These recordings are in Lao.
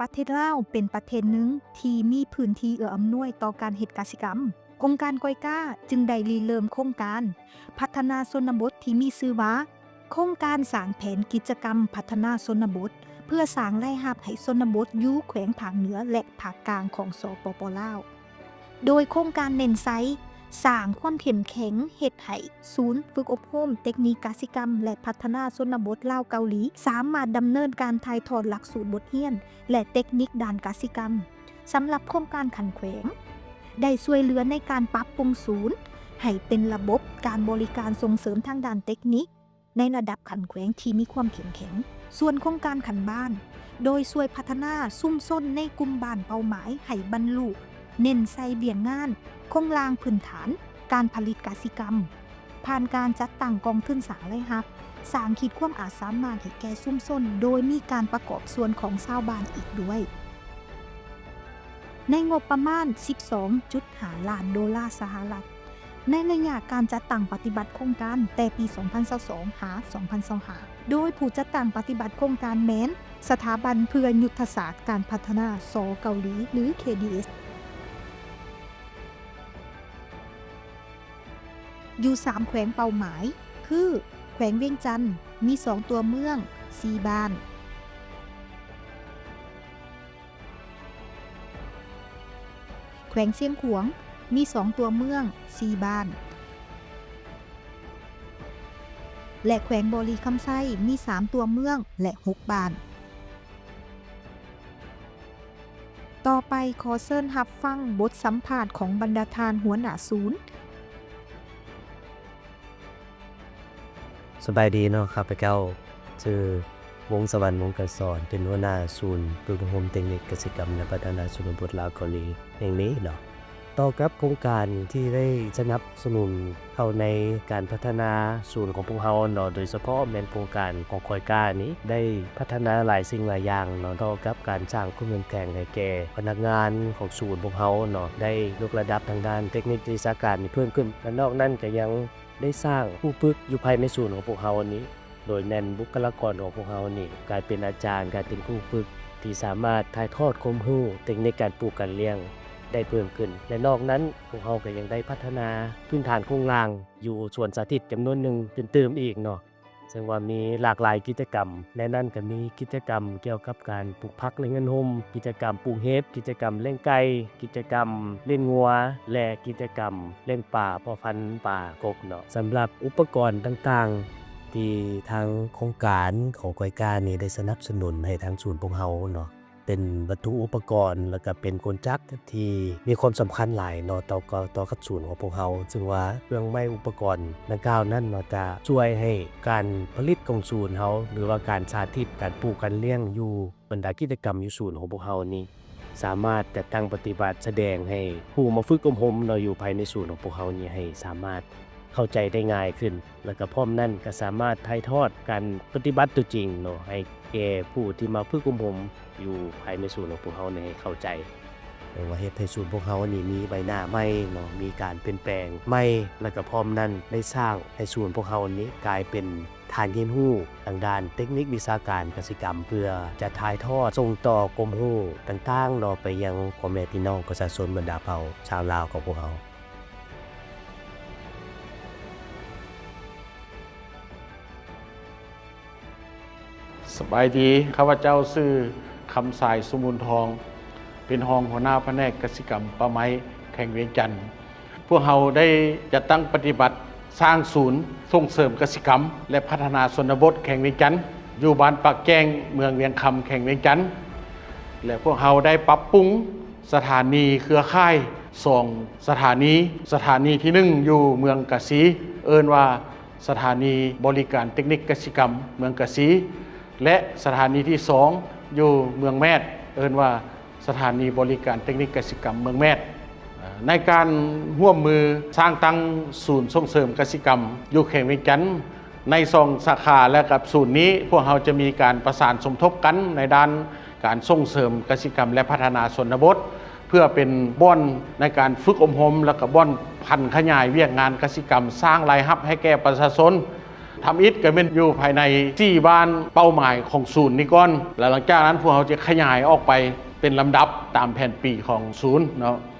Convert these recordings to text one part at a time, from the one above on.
ປະເທດລາວເປັນປະເທດໜຶ່ງທີ່ມີພື້ນທີ່ເອື້ອອຳນວຍຕໍ່ການເຮັດກະສິກຳ, ອົງການກອຍກາຈຶ່ງໄດ້ລິເລີ່ມໂຄງການພັດທະນາຊົນນະບົດທີ່ມີຊື່ວ່າ ໂຄງການສ້າງແຜນກິດຈະກຳພັດທະນາຊົນນະບົດ ເພື່ອສ້າງລາຍຮັບໃຫ້ຊົນນະບົດຢູ່ແຂວງພາກເໜືອ ແລະ ພາກກາງຂອງ ສປປ ລາວ. ໂດຍໂຄງການເນັ້ນໃສ່ສ້າງຄວາມເຂັ້ມແຂງ ເຮັດໃຫ້ສູນຝຶກອົບຮົມເຕັກນິກກະສິກຳ ແລະ ພັດທະນາຊົນນະບົດລາວເກົາຫຼີ ສາມາດດຳເນີນການຖ່າຍທອດຫຼັກສູດບົດຮຽນ ແລະ ເຕັກນິກດ້ານກະສິກຳ ສຳລັບໂຄງການຂັ້ນແຂວງ, ໄດ້ຊ່ວຍເຫຼືອໃນການປັບປຸງສູນໃຫ້ເປັນລະບົບການບໍລິການສົ່ງເສີມທາງດ້ານເຕັກນິກ ໃນລະດັບຂັ້ນແຂວງທີ່ມີຄວາມເຂັ້ມແຂງ. ສ່ວນໂຄງການຂັ້ນບ້ານ ໂດຍຊ່ວຍພັດທະນາຊຸມຊົນໃນກຸ່ມບ້ານເປົ້າໝາຍໃຫ້ບັນລຸ, ເນັ້ນໃສ່ວຽກງານໂຄງລ່າງພື້ນຖານການຜະລິດກະສິກຳ ຜ່ານການຈັດຕັ້ງກອງທຶນສ້າງລາຍຮັບ, ສ້າງຂີດຄວາມອາດສາມາດໃຫ້ແກ່ຊຸມຊົນ ໂດຍມີການປະກອບສ່ວນຂອງຊາວບ້ານອີກດ້ວຍ. ໃນງົບປະມານສິບສອງຈຸດຫ້າລ້ານໂດລາສະຫະລັດ ໃນໄລຍະການຈັດຕັ້ງປະຕິບັດໂຄງການແຕ່ປີສອງພັນຊາວສອງຫາສອງພັນຊາວຫ້າ ໂດຍຜູ້ຈັດຕັ້ງປະຕິບັດໂຄງການແມ່ນສະຖາບັນເພື່ອຍຸດທະສາດການພັດທະນາ ສ ເກົາຫຼີ ຫຼື ເຄດີເອສ ຢູ່ສາມແຂວງເປົ້າໝາຍ ຄື ແຂວງວຽງຈັນ ມີສອງຕົວເມືອງ ສີ່ບ້ານ, ແຂວງຊຽງຂວາງ ມີສອງຕົວເມືອງ ສີ່ບ້ານ ແລະ ແຂວງບໍລິຄຳໄຊ ມີສາມຕົວເມືອງ ແລະ ຫົກບ້ານ. ຕໍ່ໄປຂໍເຊີນຮັບຟັງບົດສຳພາດຂອງບັນດາທ່ານຫົວໜ້າສູນ. ສະບາຍດີເນາະ, ຂ້າພະເຈົ້າຊື່ ວົງສະຫວັນ ວົງກະສອນ ເປັນຫົວໜ້າສູນຝຶກອົບຮົມເຕັກນິກກະສິກຳ ແລະ ພັດທະນາຊົນນະບົດລາວເກົາຫຼີແຫ່ງນີ້ເນາະ. ຕໍ່ກັບໂຄງການທີ່ໄດ້ສະໜັບສະໜູນເຂົ້າໃນການພັດທະນາສູນຂອງພວກເຮົາເນາະ, ໂດຍສະເພາະແມ່ນໂຄງການຂອງຂ້ອຍການີ້ ໄດ້ພັດທະນາຫຼາຍສິ່ງຫຼາຍຢ່າງເນາະ, ຕໍ່ກັບການສ້າງຄວາມເຂັ້ມແຂງໃຫ້ແກ່ພະນັກງານຂອງສູນພວກເຮົາເນາະ, ໄດ້ຍົກລະດັບທາງດ້ານເຕັກນິກວິຊາການນີ້ເພີ່ມຂຶ້ນ ແລະ ນອກນັ້ນກໍຍັງ ໄດ້ສ້າງຄູຝຶກຢູ່ພາຍໃນສູນຂອງພວກເຮົານີ້ ໂດຍແມ່ນບຸກຄະລາກອນຂອງພວກເຮົານີ້ ກາຍເປັນອາຈານ, ກາຍເປັນຄູຝຶກທີ່ສາມາດຖ່າຍທອດຄວາມຮູ້ເຕັກນິກການປູກການລ້ຽງໄດ້ເພີ່ມຂຶ້ນ ແລະ ນອກນັ້ນ ພວກເຮົາກໍຍັງໄດ້ພັດທະນາພື້ນຖານໂຄງລ່າງຢູ່ສວນສາທິດຈຳນວນໜຶ່ງຕື່ມໆອີກເນາະ. ເຊິ່ງວ່າມີຫຼາກຫຼາຍກິດຈະກຳ, ໃນນັ້ນກໍມີກິດຈະກຳກ່ຽວກັບການປູກຜັກໃນເຮືອນໂຮມ, ກິດຈະກຳປູກເຫັດ, ກິດຈະກຳລ້ຽງໄກ່, ກິດຈະກຳລ້ຽງງົວ ແລະ ກິດຈະກຳລ້ຽງປາ, ເພາະພັນປາກົບເນາະ. ສຳລັບອຸປະກອນຕ່າງໆ ທີ່ທາງໂຄງການຂອງຂ້ອຍການີ້ໄດ້ສະໜັບສະໜູນໃຫ້ທາງສູນພວກເຮົາເນາະ, ເປັນວັດຖຸອຸປະກອນ ແລ້ວກະເປັນກົນຈັກທີ່ມີຄວາມສຳຄັນຫຼາຍເນາະ ຕໍ່ ຕໍ່ກັບສູນຂອງພວກເຮົາ, ເຊິ່ງວ່າເຄື່ອງໄມ້ອຸປະກອນດັ່ງກ່າວນັ້ນເນາະ ຈະຊ່ວຍໃຫ້ການຜະລິດຂອງສູນເຮົາ ຫຼືວ່າການສາທິດການປູກການລ້ຽງຢູ່ບັນດາກິດຈະກຳຢູ່ສູນຂອງພວກເຮົານີ້ ສາມາດຈັດຕັ້ງປະຕິບັດ ສະແດງໃຫ້ຜູ້ມາຝຶກອົບຮົມເນາະ ຢູ່ພາຍໃນສູນຂອງພວກເຮົານີ້ ໃຫ້ສາມາດ ເຂົ້າໃຈໄດ້ງ່າຍຂຶ້ນ ແລ້ວກະພ້ອມນັ້ນກະສາມາດຖ່າຍທອດການປະຕິບັດຕົວຈິງເນາະ ໃຫ້ແກ່ຜູ້ທີ່ມາຝຶກອົບຮົມຢູ່ພາຍໃນສູນຂອງພວກເຮົານີ້ໃຫ້ເຂົ້າໃຈ. ແປວ່າເຮັດໃຫ້ສູນພວກເຮົານີ້ມີໃບໜ້າໃໝ່ເນາະ, ມີການປ່ຽນແປງໃໝ່ ແລ້ວກະພ້ອມນັ້ນໄດ້ສ້າງໃຫ້ສູນພວກເຮົານີ້ກາຍເປັນຖານຮຽນຮູ້ທາງດ້ານເຕັກນິກວິຊາການກະສິກຳ ເພື່ອຈະຖ່າຍທອດສົ່ງຕໍ່ຄວາມຮູ້ຕ່າງໆເນາະ ໄປຍັງພໍ່ແມ່ພີ່ນ້ອງປະຊາຊົນບັນດາເຜົ່າຊາວລາວຂອງພວກເຮົາ. ສະບາຍດີ, ຂ້າພະເຈົ້າຊື່ ຄຳສາຍ ສຸມູນທອງ, ເປັນຮອງຫົວໜ້າພະແນກກະສິກຳປ່າໄມ້ ແຂວງວຽງຈັນ. ພວກເຮົາໄດ້ຈັດຕັ້ງປະຕິບັດສ້າງສູນສົ່ງເສີມກະສິກຳ ແລະ ພັດທະນາຊົນນະບົດແຂວງວຽງຈັນ ຢູ່ບ້ານປາກແຈ້ງ ເມືອງວຽງຄຳ ແຂວງວຽງຈັນ ແລະ ພວກເຮົາໄດ້ປັບປຸງ ສະຖານີເຄືອຂ່າຍສອງສະຖານີ. ສະຖານີທີໜຶ່ງຢູ່ເມືອງກາສີ ເອີ້ນວ່າສະຖານີບໍລິການເຕັກນິກກະສິກຳເມືອງກາສີ ແລະ ສະຖານີທີສອງຢູ່ເມືອງແມດ ເອີ້ນວ່າສະຖານີບໍລິການເຕັກນິກກະສິກຳເມືອງແມດ. ໃນການຮ່ວມມືສ້າງຕັ້ງສູນສົ່ງເສີມກະສິກຳຢູ່ແຂວງວຽງຈັນ ໃນສອງສາຂາ ແລະ ກັບສູນນີ້ ພວກເຮົາຈະມີການປະສານສົມທົບກັນໃນດ້ານການສົ່ງເສີມກະສິກຳ ແລະ ພັດທະນາຊົນນະບົດ ເພື່ອເປັນບ່ອນໃນການຝຶກອົບຮົມ ແລະ ກະບ່ອນຜັນຂະຫຍາຍວຽກງານກະສິກຳ ສ້າງລາຍຮັບໃຫ້ແກ່ປະຊາຊົນ. ທຳອິດກໍແມ່ນຢູ່ພາຍໃນສີ່ບ້ານເປົ້າໝາຍຂອງສູນນີ້ກ່ອນ ແລ້ວຫຼັງຈາກນັ້ນພວກເຮົາຈະຂະຫຍາຍອອກໄປເປັນລຳດັບຕາມແຜນປີຂອງສູນເນາະ.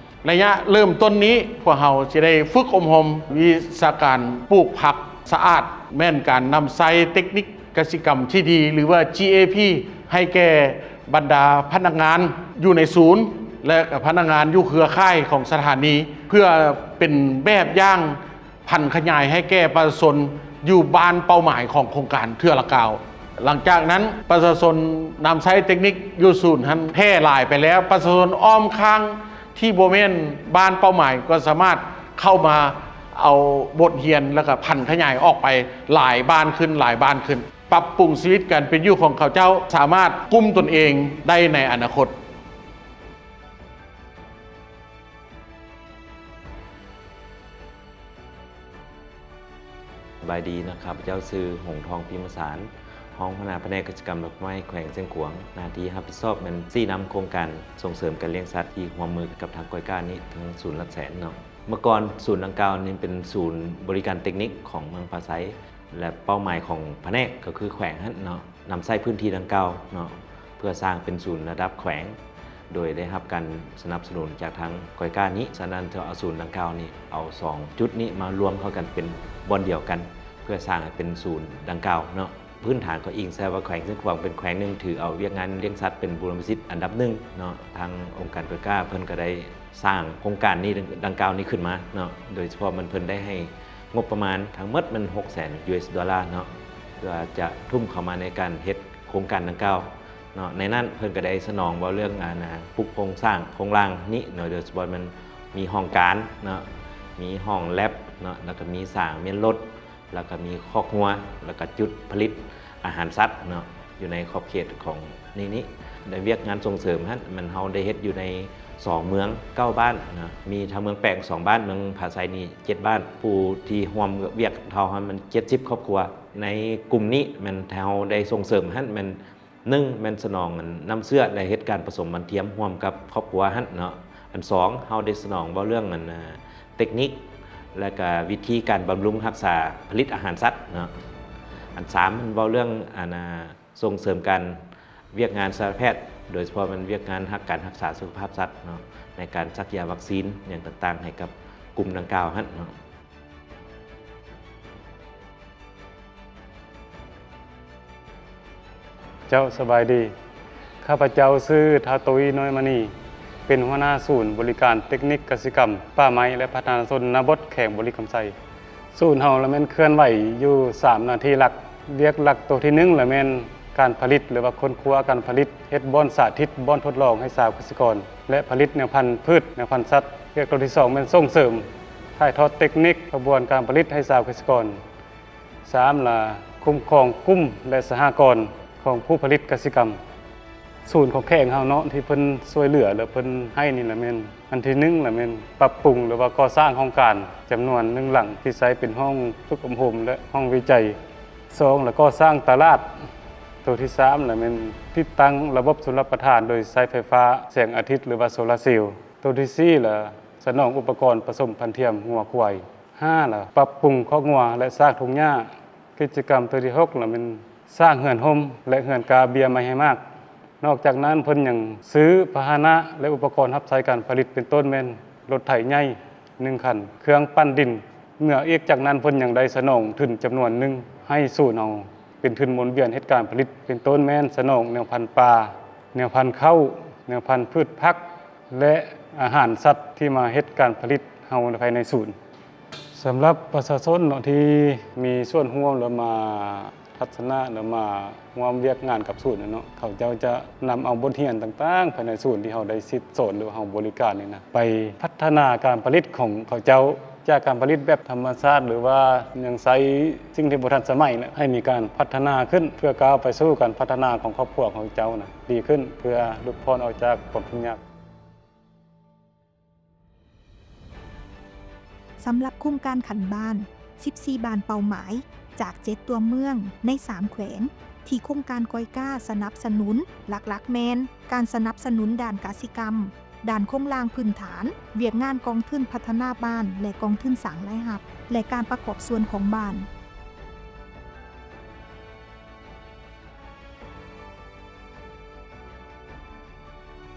ໄລຍະເລີ່ມຕົ້ນນີ້ ພວກເຮົາຈະໄດ້ຝຶກອົບຮົມວິຊາການປູກຜັກສະອາດ ແມ່ນການນຳໃຊ້ເຕັກນິກກະສິກຳທີ່ດີ ຫຼືວ່າ ຈີເອພີ ໃຫ້ແກ່ບັນດາພະນັກງານຢູ່ໃນສູນ ແລະ ພະນັກງານຢູ່ເຄືອຂ່າຍຂອງສະຖານີ ເພື່ອເປັນແບບຢ່າງ ຜັນຂະຫຍາຍໃຫ້ແກ່ປະຊາຊົນຢູ່ບ້ານເປົ້າໝາຍຂອງໂຄງການເທື່ອລະກ້າວ. ຫຼັງຈາກນັ້ນ ປະຊາຊົນນຳໃຊ້ເຕັກນິກຢູ່ສູນຫັ້ນແຜ່ຫຼາຍໄປແລ້ວ, ປະຊາຊົນອ້ອມຂ້າງທີ່ບໍ່ແມ່ນບ້ານເປົ້າໝາຍກໍສາມາດເຂົ້າມາເອົາບົດຮຽນ ແລ້ວກໍຜັນຂະຫຍາຍອອກໄປຫຼາຍບ້ານຂຶ້ນ, ຫຼາຍບ້ານຂຶ້ນ, ປັບປຸງຊີວິດການເປັນຢູ່ຂອງເຂົາເຈົ້າ, ສາມາດກຸ້ມຕົນເອງໄດ້ໃນອະນາຄົດ. ສະບາຍດີເນາະ, ຂ້າພະເຈົ້າຊື່ ຫົງທອງ ພິມມະສານ, ຮອງຫົວໜ້າພະແນກກະສິກຳ ແລະ ປ່າໄມ້ ແຂວງຊຽງຂວາງ. ໜ້າທີ່ຮັບຜິດຊອບແມ່ນຊີ້ນຳໂຄງການສົ່ງເສີມການລ້ຽງສັດທີ່ຮ່ວມມືກັບທາງກອຍການີ້ ທາງສູນຫຼັກແສນເນາະ. ເມື່ອກ່ອນສູນດັ່ງກ່າວນີ້ເປັນສູນບໍລິການເຕັກນິກຂອງເມືອງຜາໄຊ ແລະ ເປົ້າໝາຍຂອງພະແນກກໍຄືແຂວງຫັ້ນເນາະ ນຳໃຊ້ພື້ນທີ່ດັ່ງກ່າວເນາະ ເພື່ອສ້າງເປັນສູນລະດັບແຂວງ ໂດຍໄດ້ຮັບການສະໜັບສະໜູນຈາກທາງກອຍການີ້. ສະນັ້ນ ເຮົາເອົາສູນດັ່ງກ່າວນີ້ ເອົາສອງຈຸດນີ້ມາລວມເຂົ້າກັນເປັນບ່ອນດຽວກັນ ເພື່ອສ້າງໃຫ້ເປັນສູນດັ່ງກ່າວເນາະ. ພື້ນຖານກໍອີງໃສ່ວ່າແຂວງຊຽງຂວາງເປັນແຂວງໜຶ່ງຖືເອົາວຽກງານລ້ຽງສັດເປັນບູລະມະສິດອັນດັບໜຶ່ງເນາະ. ທາງອົງການກອຍກາເພິ່ນກໍໄດ້ ສ້າງໂຄງການນີ້ ດັ່ງກ່າວນີ້ຂຶ້ນມາເນາະ, ໂດຍສະເພາະມັນ ເພິ່ນໄດ້ໃຫ້ງົບປະມານທັງໝົດແມ່ນຫົກແສນຢູເອສໂດລາເນາະ ເພື່ອຈະທຸ່ມເຂົ້າມາໃນການເຮັດໂຄງການດັ່ງກ່າວເນາະ. ໃນນັ້ນເພິ່ນກໍໄດ້ສະໜອງເວົ້າເລື່ອງ ອັນ ປຸກໂຄງສ້າງໂຄງລ່າງນີ້ເນາະ, ໂດຍສະເພາະມັນມີຫ້ອງການເນາະ, ມີຫ້ອງແລັບເນາະ, ແລ້ວກໍມີສາງມ້ຽນລົດ ແລ້ວກໍມີຄອກງົວ ແລ້ວກໍຈຸດຜະລິດອາຫານສັດເນາະ ຢູ່ໃນຂອບເຂດຂອງນີ້ນີ້. ໃນວຽກງານສົ່ງເສີມຫັ້ນ ມັນ ເຮົາໄດ້ເຮັດຢູ່ໃນສອງເມືອງ ເກົ້າບ້ານເນາະ, ມີທາງເມືອງແປງສອງບ້ານ, ເມືອງຜາໄຊນີ້ເຈັດບ້ານ, ຜູ້ທີ່ຮ່ວມວຽກເທົ່າຫັ້ນມັນເຈັດສິບຄອບຄົວ. ໃນກຸ່ມນີ້ແມ່ນ ເຮົາໄດ້ສົ່ງເສີມຫັ້ນແມ່ນ ໜຶ່ງ ແມ່ນສະໜອງນ້ຳເຊື້ອ ແລະ ເຮັດການປະສົມພັນທຽມຮ່ວມກັບຄອບຄົວຫັ້ນເນາະ. ອັນສອງ ເຮົາໄດ້ສະໜອງເວົ້າເລື່ອງ ອັນ ເຕັກນິກ ແລະ ກະວິທີການບຳລຸງຮັກສາຜະລິດອາຫານສັດເນາະ. ອັນສາມ ມັນເວົ້າເລື່ອງ ອັນ ສົ່ງເສີມການວຽກງານສັດຕະແພດ, ໂດຍສະເພາະແມ່ນວຽກງານຮັກ ການຮັກສາສຸຂະພາບສັດເນາະ, ໃນການສັກຢາວັກຊີນຫຍັງຕ່າງໆ ໃຫ້ກັບກຸ່ມດັ່ງກ່າວຫັ້ນເນາະ. ເຈົ້າ ສະບາຍດີ. ຂ້າພະເຈົ້າຊື່ ທ້າວຕຸ້ຍ ນ້ອຍມະນີ, ເປັນຫົວໜ້າສູນບໍລິການເຕັກນິກກະສິກຳ, ປ່າໄມ້ ແລະ ພັດທະນາຊົນນະບົດ ແຂວງບໍລິຄຳໄຊ. ສູນເຮົາລະແມ່ນເຄື່ອນໄຫວຢູ່ສາມໜ້າທີ່ຫຼັກ. ວຽກຫຼັກໂຕທີໜຶ່ງລະແມ່ນການຜະລິດ ຫຼືວ່າຄົ້ນຄວ້າການຜະລິດ, ເຮັດບ່ອນສາທິດ, ບ່ອນທົດລອງໃຫ້ຊາວກະສິກອນ ແລະ ຜະລິດແນວພັນພືດ, ແນວພັນສັດ. ວຽກໂຕທີສອງແມ່ນສົ່ງເສີມ, ຖ່າຍທອດເຕັກນິກ, ຂະບວນການຜະລິດໃຫ້ຊາວກະສິກອນ. ສາມລະ ຄຸ້ມຄອງກຸ່ມ ແລະ ສະຫະກອນຂອງຜູ້ຜະລິດກະສິກຳ. ສູນຂອງແຂວງເຮົາເນາະ ທີ່ເພິ່ນຊ່ວຍເຫຼືອ ແລະ ເພິ່ນໃຫ້ນີ້ລະແມ່ນ ອັນທີໜຶ່ງລະແມ່ນປັບປຸງ ຫຼືວ່າກໍ່ສ້າງຫ້ອງການຈຳນວນໜຶ່ງຫຼັງ ທີ່ໃຊ້ເປັນຫ້ອງຝຶກອົບຮົມ ແລະ ຫ້ອງວິໄຈ. ສອງລະກໍ່ສ້າງຕະຫຼາດ. ໂຕທີສາມລະແມ່ນຕິດຕັ້ງລະບົບຊົນລະປະທານໂດຍໃຊ້ໄຟຟ້າແສງອາທິດ ຫຼືວ່າໂຊລາເຊວ. ໂຕທີສີ່ລະສະໜອງອຸປະກອນປະສົມພັນທຽມງົວຄວາຍ. ຫ້າລະປັບປຸງຄອກງົວ ແລະ ສ້າງທົ່ງຫຍ້າ. ກິດຈະກຳໂຕທີຫົກລະແມ່ນສ້າງເຮືອນຮົ່ມ ແລະ ເຮືອນກ້າເບ້ຍໄມ້ໃຫ້ໝາກ. ນອກຈາກນັ້ນເພິ່ນຍັງຊື້ພາຫະນະ ແລະ ອຸປະກອນຮັບໃຊ້ການຜະລິດ ເປັນຕົ້ນແມ່ນລົດໄຖໃຫຍ່ໜຶ່ງຄັນ, ເຄື່ອງປັ່ນດິນ. ເໜືອອີກຈາກນັ້ນເພິ່ນຍັງໄດ້ສະໜອງທຶນຈຳນວນໜຶ່ງໃຫ້ສູນເຮົາ ເປັນທຶນໝູນວຽນເຮັດການຜະລິດ ເປັນຕົ້ນແມ່ນສະໜອງແນວພັນປາ, ແນວພັນເຂົ້າ, ແນວພັນພືດຜັກ ແລະ ອາຫານສັດທີ່ມາເຮັດການຜະລິດເຮົາພາຍໃນສູນ. ສຳລັບປະຊາຊົນເນາະ ທີ່ມີສ່ວນຮ່ວມ ຫຼືມາທັດສະນະ ຫຼືມາຮ່ວມວຽກງານກັບສູນເນາະ, ເຂົາເຈົ້າຈະນຳເອົາບົດຮຽນຕ່າງໆ ພາຍໃນສູນທີ່ເຮົາໄດ້ສິດສອນ ຫຼືເຮົາບໍລິການນີ້ນະ ໄປພັດທະນາການຜະລິດຂອງເຂົາເຈົ້າ ຈາກການຜະລິດແບບທຳມະຊາດ ຫຼືວ່າຍັງໃຊ້ສິ່ງທີ່ບໍ່ທັນສະໄໝນະ ໃຫ້ມີການພັດທະນາຂຶ້ນ ເພື່ອກ້າວໄປສູ່ການພັດທະນາຂອງຄອບຄົວຂອງເຈົ້ານະ ດີຂຶ້ນ ເພື່ອຫຼຸດຜ່ອນອອກຈາກຄວາມທຸກຍາກ. ສຳລັບໂຄງການຂັ້ນບ້ານ ສິບສີ່ບ້ານເປົ້າໝາຍ ຈາກເຈັດຕົວເມືອງໃນສາມແຂວງ ທີ່ໂຄງການກອຍກ້າສະໜັບສະໜູນ ຫຼັກໆແມ່ນ ການສະໜັບສະໜູນດ້ານກະສິກຳ, ດ້ານໂຄງລ່າງພື້ນຖານ, ວຽກງານກອງທຶນພັດທະນາບ້ານ ແລະ ກອງທຶນສ້າງລາຍຮັບ ແລະ ການປະກອບສ່ວນຂອງບ້ານ.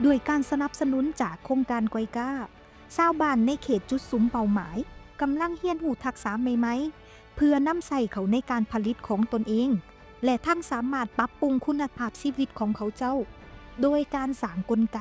ດ້ວຍການສະໜັບສະໜູນຈາກໂຄງການກອຍກ້າ, ຊາວບ້ານໃນເຂດຈຸດສຸມເປົ້າໝາຍກຳລັງຮຽນຮູ້ທັກສະໃໝ່ໆ ເພື່ອນຳໃຊ້ເຂົ້າໃນການຜະລິດຂອງຕົນເອງ ແລະ ທັງສາມາດປັບປຸງຄຸນນະພາບຊີວິດຂອງເຂົາເຈົ້າ ໂດຍການສ້າງກົນໄກ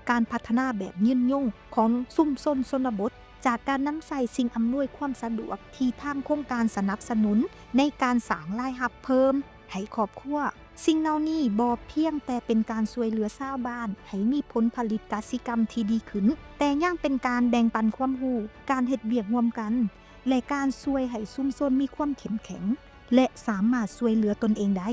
ການພັດທະນາແບບຍືນຍົງຂອງຊຸມຊົນຊົນນະບົດ ຈາກການນຳໃຊ້ສິ່ງອຳນວຍຄວາມສະດວກທີ່ທາງໂຄງການສະໜັບສະໜູນໃນການສ້າງລາຍຮັບເພີ່ມໃຫ້ຄອບຄົວ. ສິ່ງເຫຼົ່ານີ້ບໍ່ພຽງແຕ່ເປັນການຊ່ວຍເຫຼືອຊາວບ້ານໃຫ້ມີຜົນຜະລິດກະສິກຳທີ່ດີຂຶ້ນ, ແຕ່ຍັງເປັນການແບ່ງປັນຄວາມຮູ້, ການເຮັດວຽກຮ່ວມກັນ ແລະ ການຊ່ວຍໃຫ້ຊຸມຊົນມີຄວາມເຂັ້ມແຂງ ແລະ ສາມາດຊ່ວຍເຫຼືອຕົນເອງໄດ້.